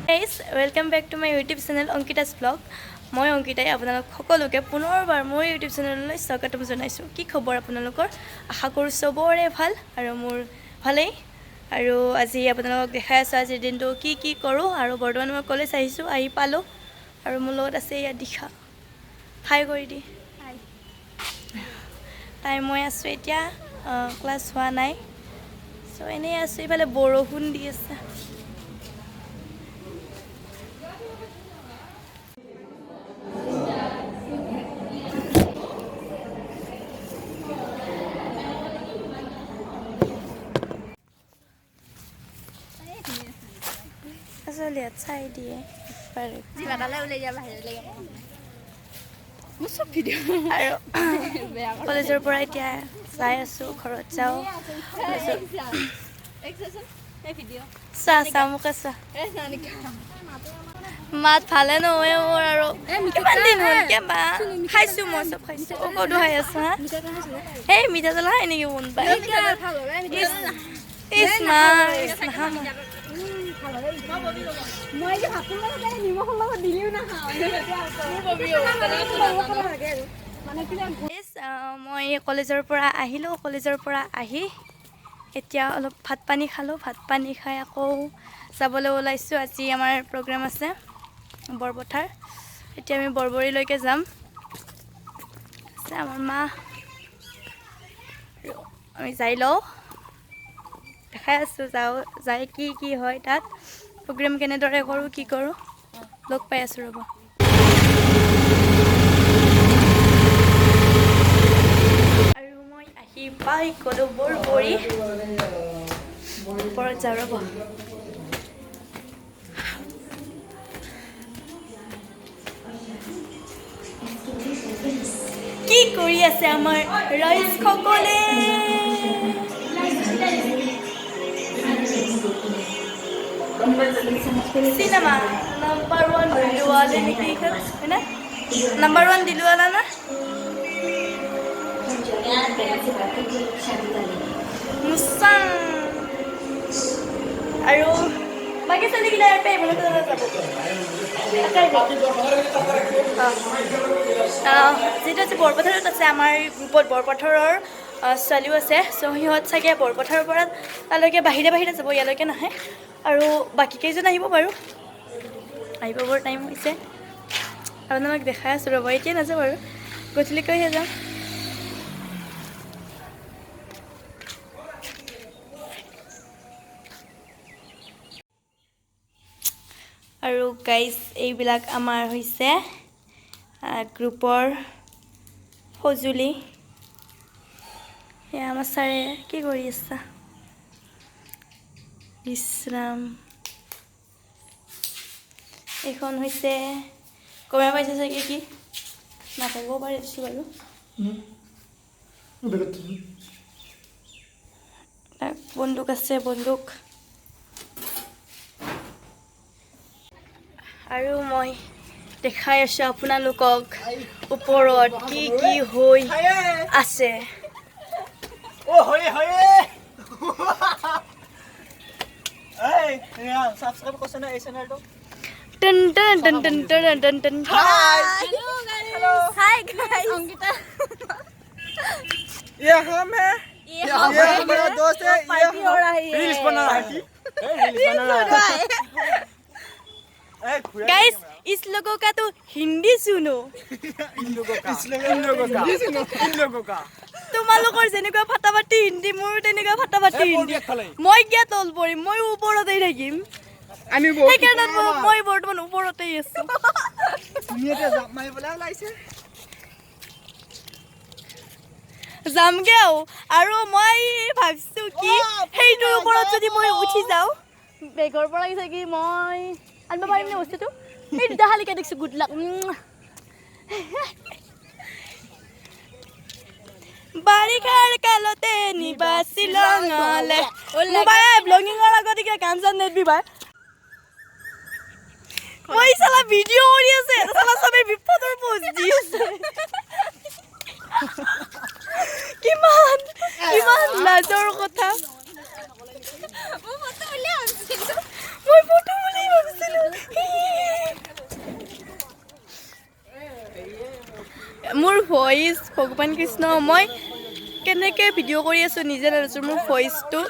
Guys, welcome back to my YouTube channel Ankita's Vlog. মই অংকিতাই আপোনালোক সকলোকে পুনৰবাৰ মোৰ ইউটিউব চেনেললৈ স্বাগতম জনাইছোঁ। কি খবৰ আপোনালোকৰ? আশা কৰোঁ চবৰে ভাল আৰু মোৰ ভালেই। আৰু আজি আপোনালোকক দেখাই আছোঁ আজিৰ দিনটো কি কি কৰোঁ। আৰু বৰ্তমান মই কলেজ আহিছোঁ, আহি পালোঁ আৰু মোৰ লগত আছে ইয়াত দিশা। হাই কৰি দি। তাই মই আছোঁ এতিয়া, ক্লাছ হোৱা নাই, চ' এনেই আছোঁ। ইফালে বৰষুণ দি আছে। আচল ইয়াত চাই দিয়ে পাৰে। আৰু কলেজৰ পৰা এতিয়া যাই আছোঁ, ঘৰত যাওঁ। চা চা, মোকে চা। মাত ভালে নহয় মোৰ। আৰু কিমান দিন হ'ল কেবা খাইছোঁ, মই চব খাইছোঁ, ঔষধো খাই আছোঁ। হা, সেই মিঠাতেল খাই নেকি কোনোবাই? ইছ মা, ইছ, নাখাওঁ মই। মই যে ভাতৰ লগত নিমখৰ লগত দিলেও নাখাওঁ। মই কলেজৰ পৰা আহিলোঁ। কলেজৰ পৰা আহি এতিয়া অলপ ভাত পানী খালোঁ। ভাত পানী খাই আকৌ যাবলৈ ওলাইছোঁ। আজি আমাৰ প্ৰগ্ৰেম আছে বৰপথাৰ। এতিয়া আমি বৰবৰীলৈকে যাম। আছে আমাৰ মা আৰু আমি যাই লওঁ, দেখাই আছোঁ। যাওঁ, যাই কি কি হয় তাত, প্ৰগ্ৰেম কেনেদৰে কৰোঁ, কি কৰোঁ, লগ পাই আছোঁ, ৰ'ব। আৰু মই আহি পাই গ'লোঁ বৰবৰী। ওপৰত যাওঁ ৰ'ব। কি কৰি আছে আমাৰ ৰাইজসকলে? চিনেমা নাম্বাৰ ওৱান দিলৱালে নেকি এইখন, হয়নে? নাম্বাৰ ওৱান দিলৱালা না মুচাং। আৰু বাকী ছোৱালীগিলা ইয়াৰ পৰা এইফালে যাব। যিহেতু আজি বৰপথাৰত আছে, আমাৰ গ্ৰুপত বৰপথাৰৰ ছোৱালীও আছে, চ' সিহঁত চাগে বৰপথাৰৰ পৰা তালৈকে বাহিৰে বাহিৰে যাব, ইয়ালৈকে নাহে। আৰু বাকী কেইজন আহিব বাৰু, আহিব বৰ টাইম হৈছে। আপোনালোক দেখাই আছোঁ ৰ'ব। এতিয়া নাযাওঁ বাৰু, গধূলিকৈহে যাম। আৰু গাইজ, এইবিলাক আমাৰ হৈছে গ্ৰুপৰ সঁজুলি। এয়া আমাৰ ছাৰে কি কৰি আছা? বিশ্ৰাম। এইখন হৈছে, গমে পাইছে চাগে কি, নাপাব পাৰে দিছোঁ বাৰু। তাক বন্দুক আছে, বন্দুক। আৰু মই দেখাই আছোঁ আপোনালোকক ওপৰত কি কি হৈ আছে। অ হয়ে হয়ে, এই সাবস্ক্ৰাইব কৰিছে না এই চেনেলটো? Ton ton ton ton ton ton ton. Hi. Hi guys, Ankita. ये हम है, ये ये हमारा दोस्त है, ये पार्टी हो रही है। रील्स बना रहा है, रील्स बना रहा है। गाइस, इस लोगों का तो हिंदी सुनो। इन लोगों का, इन लोगों का, इन लोगों का। তোমালোকৰ যেনেকুৱা ফাটাফাটি হিন্দী, মোৰো তেনেকুৱা ফাটাফাটি হিন্দী। মই কিয় তল পৰিম? মই ওপৰতেই থাকিম। আমি সেইকাৰণে মই বৰ্তমান ওপৰতেই আছো। তুমি এতিয়া জাপ মাৰিবলৈ ওলাইছে। যামগে আৰু মই ভাবছো কি, সেইটোৰ ওপৰত যদি মই উঠি যাওঁ, বেগৰ পৰা চাগে মই আনিব পাৰিম নে বস্তুটো? সেই দুটা শালিকা দেখিছোঁ। Good luck. বাৰিষাৰ কালতে নিবা শ্বিলঙলে। মোবাইল ব্লগিঙৰ আগত কিবা গান চান নেদবি ভাই। মই চালা ভিডিঅ' কৰি আছে, চালা চবে বিপদৰ পোষ্ট দি আছে। কিমান কিমান লাজৰ কথা। মই ফটো বুলি ভাবিছিলো। ভইচ, ভগৱান কৃষ্ণ, মই কেনেকৈ ভিডিঅ' কৰি আছোঁ নিজে নাজানিছোঁ। মোৰ ভইচটো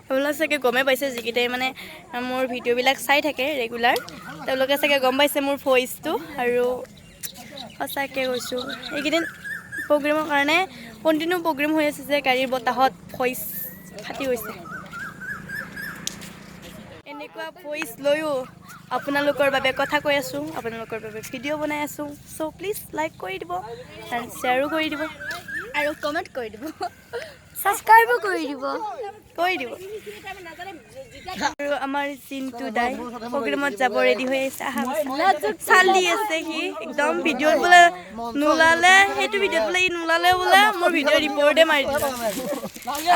আপোনালোকে চাগে গমেই পাইছে, যিকেইটাই মানে মোৰ ভিডিঅ'বিলাক চাই থাকে ৰেগুলাৰ, তেওঁলোকে চাগে গম পাইছে মোৰ ভইচটো। আৰু সঁচাকৈ কৈছোঁ, এইকেইদিন প্ৰগ্ৰেমৰ কাৰণে কণ্টিনিউ প্ৰগ্ৰেম হৈ আছে যে গাড়ীৰ বতাহত ভইচ ফাটি গৈছে। এনেকুৱা ভইচ লৈও আপোনালোকৰ বাবে কথা কৈ আছোঁ, আপোনালোকৰ বাবে ভিডিঅ' বনাই আছোঁ। চ' প্লিজ লাইক কৰি দিব এণ্ড শ্বেয়াৰো কৰি দিব। আৰু কমেণ্ট কৰি দিব, ছাবস্ক্ৰাইবো কৰি দিব। কৰি দিব। আৰু আমাৰ জিন্তু দাই প্ৰগ্ৰেমত যাব ৰেডি হৈ আহিছে। আহা, চাল দি আছে সি একদম। ভিডিঅ'ত বোলে নোলালে, সেইটো ভিডিঅ'ত বোলে ই নোলালে বোলে মোৰ ভিডিঅ' ৰিপৰ্টে মাৰি দিলে।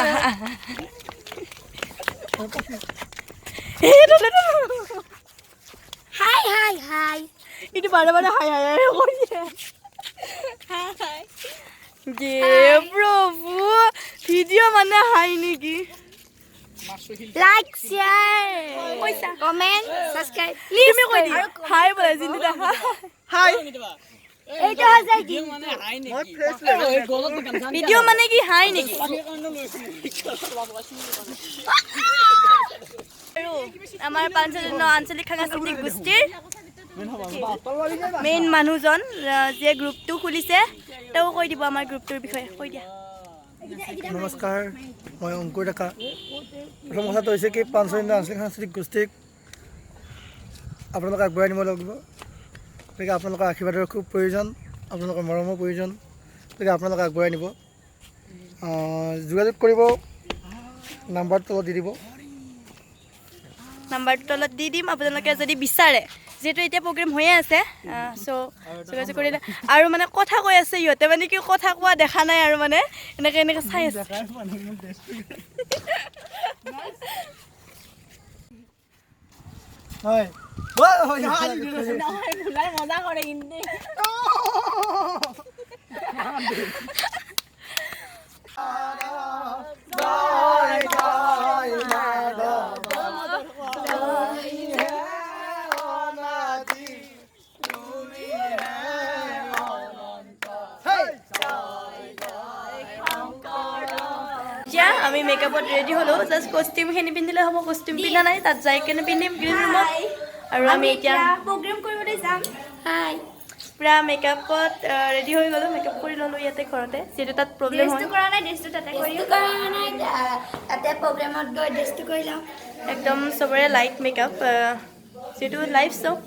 আহা, আহা। এই, তোলে, তোলে। হাই হাই হাই। এইটো বাৰে বাৰে হাই হাই হাই কৰিছে। হাই। গে প্ৰভু, ভিডিঅ' মানে হাই নেকি? লাইক, শ্বেয়াৰ, কৈছা। Comment, subscribe. তুমি কৈ দিয়া হাই বোলে জিন্তু দা। হাই। এইটো হৈছে জিন্তু। মই ফ্ৰেছ লেভেল। ভিডিঅ' মানে কি হাই নেকি? আৰু আমাৰ পাঞ্চজন্য আঞ্চলিক সাংস্কৃতিক গোষ্ঠীৰ মেইন মানুহজন, যিয়ে গ্ৰুপটো খুলিছে, তেওঁ কৈ দিব আমাৰ গ্ৰুপটোৰ বিষয়ে। কৈ দিয়া। নমস্কাৰ, মই অংকুৰ ডেকা। প্ৰথম কথাটো হৈছে কি, পাঞ্চজন্য আঞ্চলিক সাংস্কৃতিক গোষ্ঠীক আপোনালোকে আগবঢ়াই নিব লাগিব। গতিকে আপোনালোকৰ আশীৰ্বাদৰ খুব প্ৰয়োজন, আপোনালোকৰ মৰমৰ প্ৰয়োজন। গতিকে আপোনালোকে আগবঢ়াই নিব। যোগাযোগ কৰিব, নাম্বাৰটো তলত দি দিব। নাম্বাৰটো তলত দি দিম, আপোনালোকে যদি বিচাৰে। যিহেতু এতিয়া প্ৰগ্ৰেম হৈয়ে আছে, চ' যোগাযোগ কৰিলে। আৰু মানে কথা কৈ আছে ইহঁতে, মানে কি কথা কোৱা দেখা নাই আৰু মানে এনেকৈ এনেকৈ চাই আছে। হয়। নহয়, ভুলাই মজা কৰে কিন্তু। এতিয়া আমি মেকআপত ৰেডি হ'লোঁ। জাষ্ট কষ্টিউমখিনি পিন্ধিলে হ'ব, কষ্টিউম পিন্ধা নাই, তাত যাই কেনে পিন্ধিম গ্ৰীণ ৰুমত। আৰু আমি এতিয়া প্ৰগ্ৰেম কৰিবলৈ যাম। হাই। পূৰা মেকআপত ৰেডি হৈ গ'লোঁ। মেকআপ কৰি ল'লোঁ ইয়াতে ঘৰতে, যিহেতু তাত প্ৰব্লেম ড্ৰেছটো হয়। কৰা নাই, ড্ৰেছটো তাতে কৰিম। কৰা নাই, তাতে প্ৰগ্ৰেমত গৈ ড্ৰেছটো কৰি ল'ম। একদম চবৰে লাইট মেকআপ, যিহেতু লাইভ শ্ব'।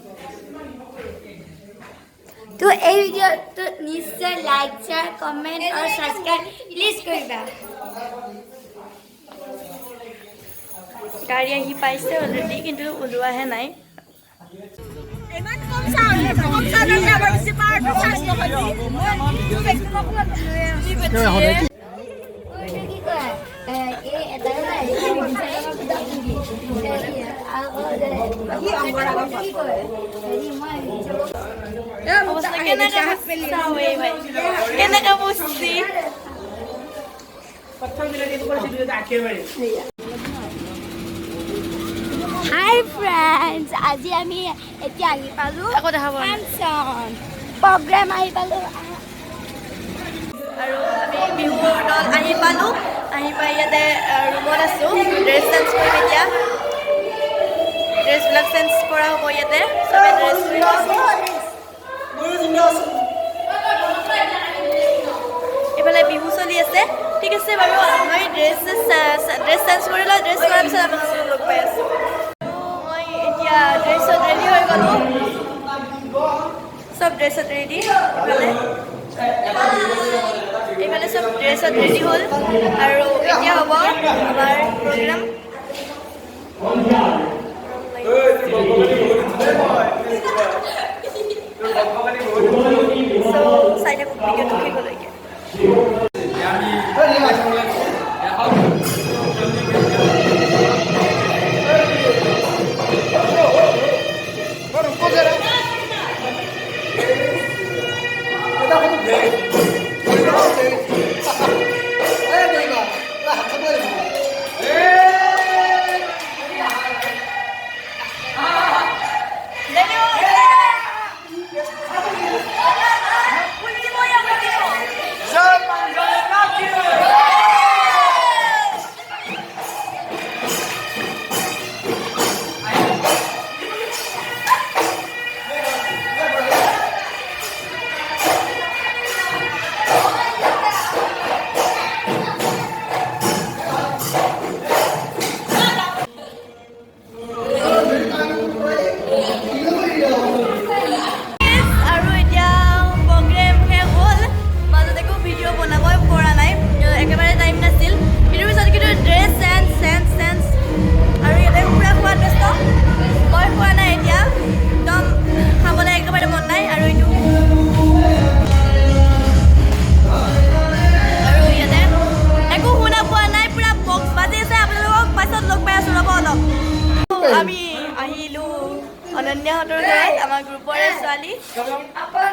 তো এই ভিডিঅ'টো নিশ্চয় লাইক, শ্বেয়াৰ, কমেণ্ট আৰু ছাবস্ক্ৰাইব প্লিজ কৰিবা। গাড়ী আহি পাইছে অলৰেডি, কিন্তু ওলোৱাহে নাই। ইমান কম চাউণ্ড, কম চাউণ্ড আছে আমাৰ, বেছি পাৱাৰটো চাৰ্জ নহয়। কি কয় এই এটা কি কয় হেৰি মই অৱস্থা কেনেকৈ চাওঁ এই ভাই, কেনেকৈ বস্তি। হাই ফ্ৰেণ্ডছ, আজি আমি এতিয়া আহি পালোঁ আকৌ দেখা পোৱা নাই। ফাংচন প্ৰগ্ৰেম আহি পালোঁ। আৰু আমি বিহুৰ দল আহি পালোঁ। আহি পাই ইয়াতে ৰুমত আছোঁ। ড্ৰেছ চেঞ্জ কৰিম এতিয়া, ড্ৰেছবিলাক চেঞ্জ কৰা হ'ব ইয়াতে। চবে ড্ৰেছ কৰিব। এইফালে বিহু চলি আছে। ঠিক আছে বাৰু, মই ড্ৰেছ চেঞ্জ কৰি লওঁ। ড্ৰেছ কৰাৰ পিছত আপোনালোকক লগ পাই আছোঁ। মই এতিয়া ড্ৰেছত ৰেডি হৈ গ'লোঁ, চব ড্ৰেছত ৰেডি। এইফালে চব ড্ৰেছত ৰেডি হ'ল আৰু এতিয়া হ'ব আমাৰ প্ৰগ্ৰাম। চ' চাই থাকক ভিডিঅ'টো শেষলৈকে।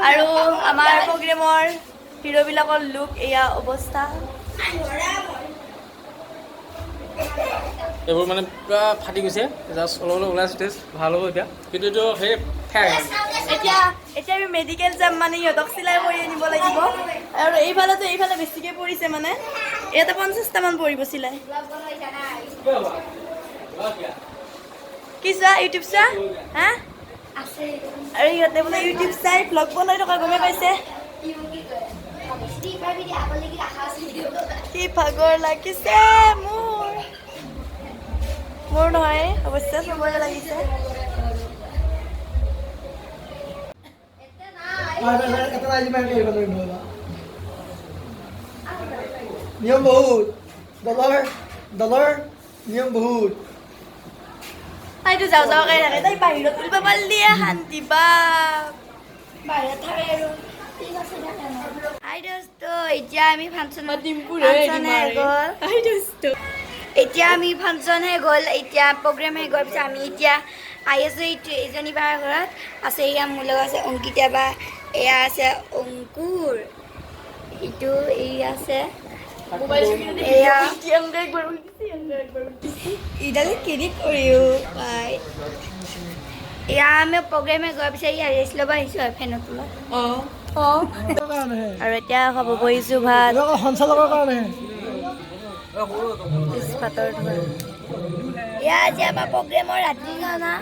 আৰু আমাৰ প্ৰগ্ৰেমৰ হিৰ'বিলাকৰ লুক এয়া অৱস্থা। এইবোৰ মানে পূৰা ফাটি গৈছে, জাষ্ট অলপ অলপ ওলাইছে, টেষ্ট ভাল হ'ব এতিয়া, কিন্তু এইটো সেই ঠেক। এতিয়া এতিয়া আমি মেডিকেল যাম, মানে সিহঁতক চিলাই কৰি আনিব লাগিব। আৰু এইফালেতো এইফালে বেছিকৈ পৰিছে, মানে ইয়াতে 50টামান পৰিব চিলাই। কি চোৱা? ইউটিউব চোৱা হা? আৰু সিহঁতে বোলে ইউটিউব চাই ভ্লগ বনাই থকা গমেই পাইছে। কি ভাগৰ লাগিছে মোৰ। মোৰ নহয় অৱশ্যে, চবৰে লাগিছে। এটা আজি মাৰি আহিব লাগিব। নিয়ম বহুত দলৰ নিয়ম বহুত। তাইতো যাওঁ যাওঁকে থাকে, তাই বাহিৰত ওলাব পাৰিলিয়ে শান্তি বাপ। বাহিৰত থাকে আৰু ঠিক আছে থাকে। হাই দোস্ত, এতিয়া আমি ফাংচন ফাংচনহে গ'ল। হাই দোস্ত। এতিয়া আমি ফাংচনহে গ'ল, এতিয়া প্ৰগ্ৰেমহে গ'ল। পিছত আমি এতিয়া আহি আছোঁ এইটো এইজনী বাৰ ঘৰত আছে। এয়া মোৰ লগত আছে অংকিতা বা, এয়া আছে অংকুৰ, ইটো এই আছে এয়া ইডালে কেনি কৰিও পাই। এয়া আমি প্ৰগ্ৰেমে যোৱাৰ পিছত এয়া ৰেষ্ট ল'ব আহিছোঁ আৰু ফেনৰ তলত। কাৰণেহে। আৰু এতিয়া খাব বহিছোঁ ভাত। এইবিলাক সঞ্চালকৰ কাৰণেহে। ভাতৰ ধোৱা। এয়া আজি আমাৰ প্ৰগ্ৰেমৰ ৰাতিৰ খানা।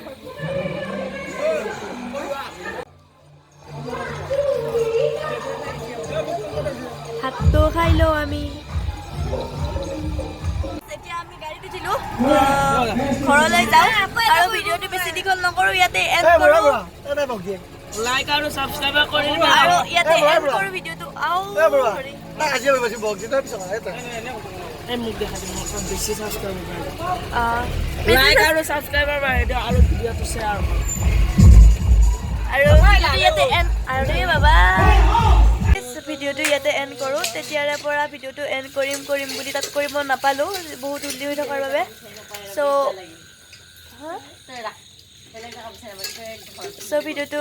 ভাতটো খাই লওঁ আমি। এতিয়া আমি গাড়ীত উঠিলোঁ, ঘৰলৈ যাওঁ আৰু ভিডিঅ'টো বেছি দীঘল নকৰোঁ, ইয়াতে এণ্ড এই বঢ়া কৰোঁ। বঢ়া, এই বক দিয়ে। লাইক আৰু ছাবস্ক্ৰাইব কৰি আৰু ইয়াতে এই বঢ়া এণ্ড বঢ়া। কৰোঁ ভিডিঅ'টো। আও এই বঢ়া। হৰি। তাক আজি ভাবিছোঁ বক দিয়ে, তাৰ পিছত এই তই। এই মোক দেখাই দিম, মোৰ ওচৰত বেছি ছাবস্ক্ৰাইবাৰ। লাইক আৰু ছাবস্ক্ৰাইবাৰ বাঢ়ি দিয়ক আৰু ভিডিঅ'টো শ্বেয়াৰ কৰক। আৰু ভিডিঅ'টো ইয়াতে এণ্ড, আৰে বাবা, ভিডিঅ'টো ইয়াতে এণ্ড কৰোঁ। তেতিয়াৰে পৰা ভিডিঅ'টো এণ্ড কৰিম কৰিম বুলি তাত কৰিব নাপালোঁ, বহুত ধূলি হৈ থকাৰ বাবে। চ' ভিডিঅ'টো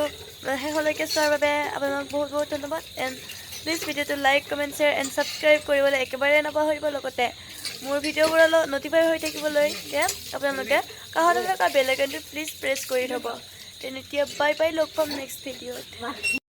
শেষলৈকে চোৱাৰ বাবে আপোনালোক বহুত বহুত ধন্যবাদ। এণ্ড প্লিজ ভিডিঅ'টো like, comment, share and subscribe কৰিবলৈ একেবাৰে নাপাহৰিব। লগতে মোৰ ভিডিঅ'বোৰ অলপ নটিফাই হৈ থাকিবলৈ আপোনালোকে কাষতে থকা বেল আইকনটো প্লিজ প্ৰেছ কৰি থ'ব। তেতিয়া বাই বাই, লগ পাম নেক্সট ভিডিঅ'ত।